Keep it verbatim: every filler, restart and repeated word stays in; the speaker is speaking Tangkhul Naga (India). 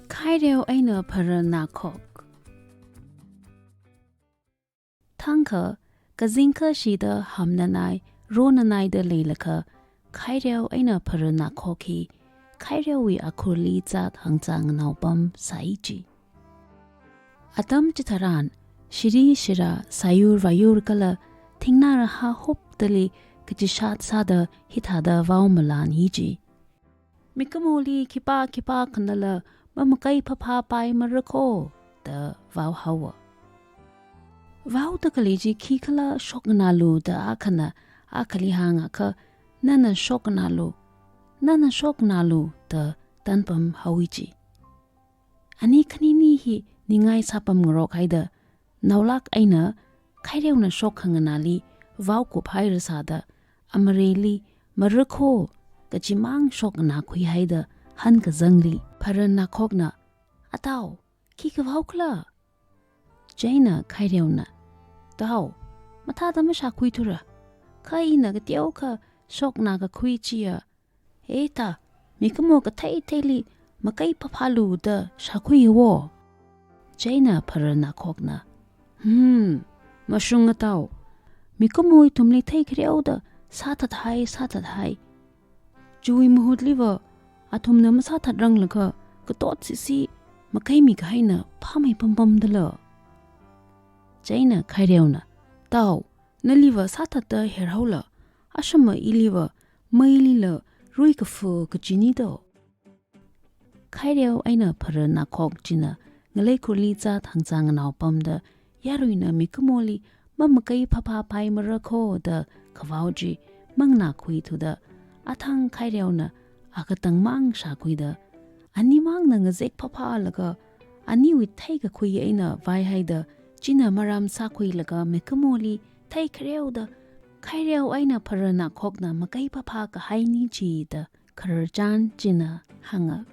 Khaireo eina Pharar Nakhok. Thangkha, kazing kashida hamnanai, ronanaida leilakha, Khaireo eina Pharar Nakhok hi Khaireowui akhurli zat hangzā nganaopam sāi ji. Atam chitharan, shiri shira, sāyur vāyur kala, thingnā rahā huptali kachishat sāda hithāda vao malanhi ji. Mikumoli khipā khipākhanala mamakai phaphāpai marakho da vao haowa. Vaoda khalei chi khikhala shoknganālu da akhana akhali hāngakha, nana shoknganālu, nana shoknganālu da tanpam haowa ji. Ani khanini hi ningai sāpam ngarok haida, naolāk eina Khaireona shok khanganāli vaokup haira sāda, amareli marakho kachimang shoknganākhui haida hankazangli Pharar Nakhokna, "Atao, khikha vaokhala?" Chieina Khaireona, "Tao, mathāda mashākhuithura, kha ina kateokha shoknganākakhui chiya, eta, mikumo kathei theili makai phaphālu da shākhuiya wo." Chieina Pharar Nakhokna, "Hmm, mashunga tao. Mikumo ithumli theikhareoda sāthathai, sāthathai. Chiwui mahutliva athumna masāthatranglakha katotsisi makaimi kahaina phāmei pampamdala." Chieina Khaireona, "Tao, naliva sāthatda herhaola, ashama iliva meilila ruikafu kachini do." Khaireo eina Pharar Nakhok china ngalei khurli zat hangzā nganaopamda, yaruina mikumoli mamakai phaphāpai marakho da kavao chi manganākhuithuda, athang Khaireona akatangmang shākhuida, animangna ngazek phaphālaga, aniwui theikakhui eina vaihaida, china maram sākhuilaga mikumoli theikhareoda, Khaireo eina Pharar Nakhokna makai phaphā kahaini jida khararchan china hānga.